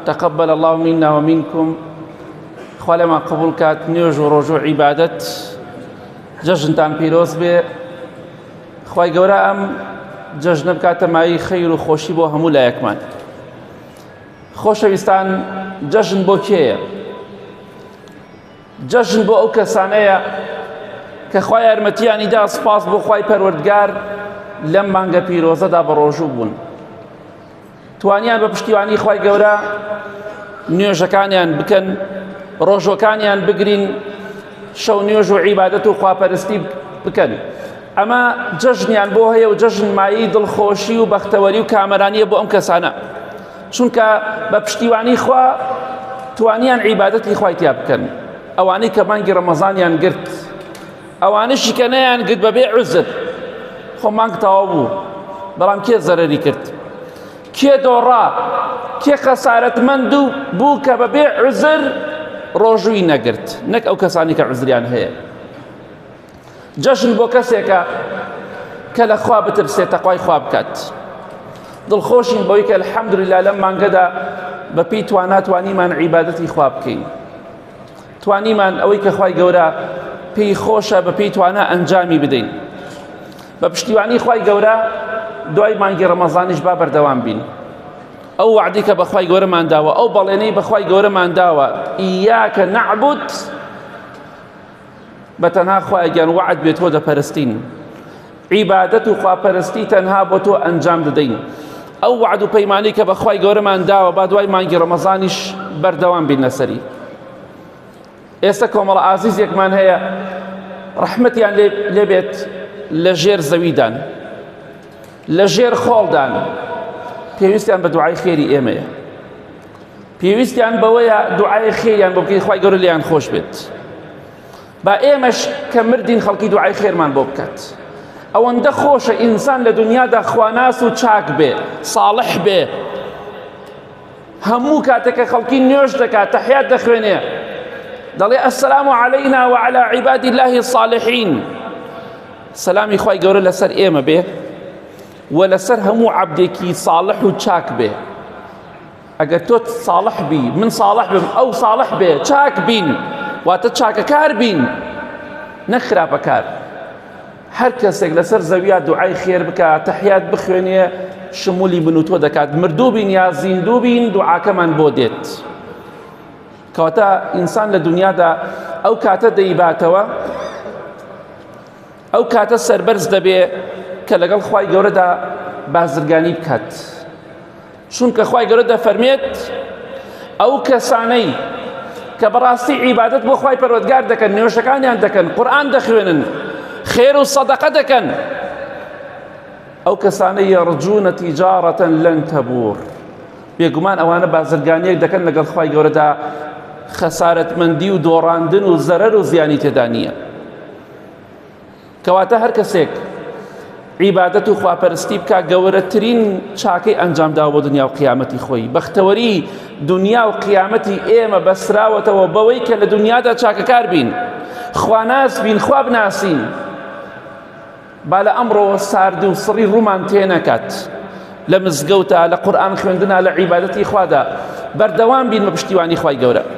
تقبل الله منا ومنكم خوا لێمان قبول کات نوێژ و ڕۆژ و عیبادەت جەژنتان پیرۆز بێ خوای گەورە ئەم جەژنە بکاتە مایەی خەیر و خۆشی بۆ هەموو لایەکمان خۆشەویستان جەژن بۆ کێیە جەژن بۆ ئەو کەسانەیە کە خوا یارمەتیانی دا سپاس بۆ خوای پەروەردگار لەم مانگە پیرۆزەدا بە ڕۆژوو بوون توانیان بە پشتیوانی خوای گەورە نوێژەکانیان بکەن ڕۆژەکانیان بگرین شەو نوێژ و عیبادەت و خواپەرستی بکەن ئەمە جەژنیان بۆ هەیە و جەژن مایی دڵخۆشی و بەختەوەری و کامەرانیە بۆ ئەم کەسانە چونکە بە پشتیوانی خوا توانیان عیبادەتی خوای تیا بکەن ئەوانەی کە مانگی ڕەمەزانیان گرت ئەوانەشی کە نەیان گرت بەبێ عوزر خۆ مانگ تەواو بوو بەڵام کێ زەرەری کرد کێ دۆڕا کێ خەسارەتمەند و بوو کە بەبێ عوزر ڕۆژووی نەگرت نەک ئەو کەسانی کە عوزریان هەیە جەژن بۆ کەسێکە کە لە خوا بترسێت تەقوای خوا بکات دڵخۆشین بەوەی کە الحەمدللە لەم مانگەدا بە پێی توانا توانیمان عیبادەتی خوا بکەین توانیمان ئەوەی کە خوای گەورە پێی خۆشە بە پێی توانا ئەنجامی بدەین بە پشتیوانی خوای گەورە دوای مانگی ڕەمەزانیش با بەردەوام بین ئەو وعدی کە بەخوای گەورەمان داوە ئەو بەڵێنەی بەخوای گەورەمان داوە ئیاکە نەعبد بە تەنها خوایە گیان وەعد بێ تۆ دەپەرستین عیبادەت و خواپەرستی تەنها بۆ تۆ ئەنجام دەدەین ئەو وەعد و پەیمانەی کە بەخوای گەورەمان داوە با دوای مانگی ڕەمەزانیش بەردەوام بین لەسەری ئێستا کۆمەڵە ئازیزێکمان هەیە ڕەحمەتیان لێبێت لە ژێر زەویدان لە ژێر خۆڵدان پێویستیان بە دوعای خێری ئێمەیە پێویستیان بەوەیە دوعای خێریان بۆ بکەین خوای گەورە لێیان خۆش بێت با ئێمەش کە مردین خەڵکی دوعای خێرمان بۆ بکات ئەوەندە خۆشە ئینسان لە دنیادا خواناس و چاک بێ ساڵح بێ هەموو کاتێک کە خەڵکی نوێژ دەکات تەحیات دەخوێنێ دەڵێ السلام علينا وعلى عباد الله الصالحين سەلامی خوای گەورە لەسەر ئێمە بێ و لەسەر هەموو عەبدێکی ساڵح و چاک بێ ئەگەر تۆ ساڵح بی من ساڵح بم ئەو ساڵح بێ چاک بین واتە چاکەکار بین نەک خراپەکار هەر کەسێک لەسەر زەویا دوعای خێر بکە تەحیات بخوێنێ شمولی من و تۆ دەکات مردوو بین یا زیندوو بین دوعاکەمان بۆ دێت کەواتە ئینسان لە دنیادا ئەو کاتە دەیباتەوە ئەو کاتە سەربەرز دەبێ کە لەگەڵ خوای گەورەدا بازرگانی بکات چونکە خوای گەورە دەفەرمێت ئەو کەسانەی کە بەڕاستی عیبادەت بۆ خوای پەروەردگار دەکەن نوێژەکانیان دەکەن قورئان دەخوێنن خێر و سەدەقە دەکەن ئەو کەسانە یەڕجوونە تیجارەتەن لەن تەبوور بێگومان ئەوانە بازرگانیەک دەکەن لەگەڵ خوای گەورەدا خەسارەتمەندی و دۆڕاندن و زەرەر و زیانی تێدا نییە کەواتە هەر کەسێک عیبادەت و خواپەرستی بکا گەورەترین چاکەی ئەنجام داوە بۆ دنیا و قیامەتی خۆی بەختەوەری دنیا و قیامەتی ئێمە بەسراوەتەوە بەوەی کە لە دنیادا چاکەکار بین خواناس بین خوا بناسین با لە ئەمڕۆوە سارد و سڕی ڕوومان تێنەکات لە مزگەوتا لە قورئان خوێندنا لە عیبادەتی خوادا بەردەوام بین بە پشتیوانی خوای گەورە.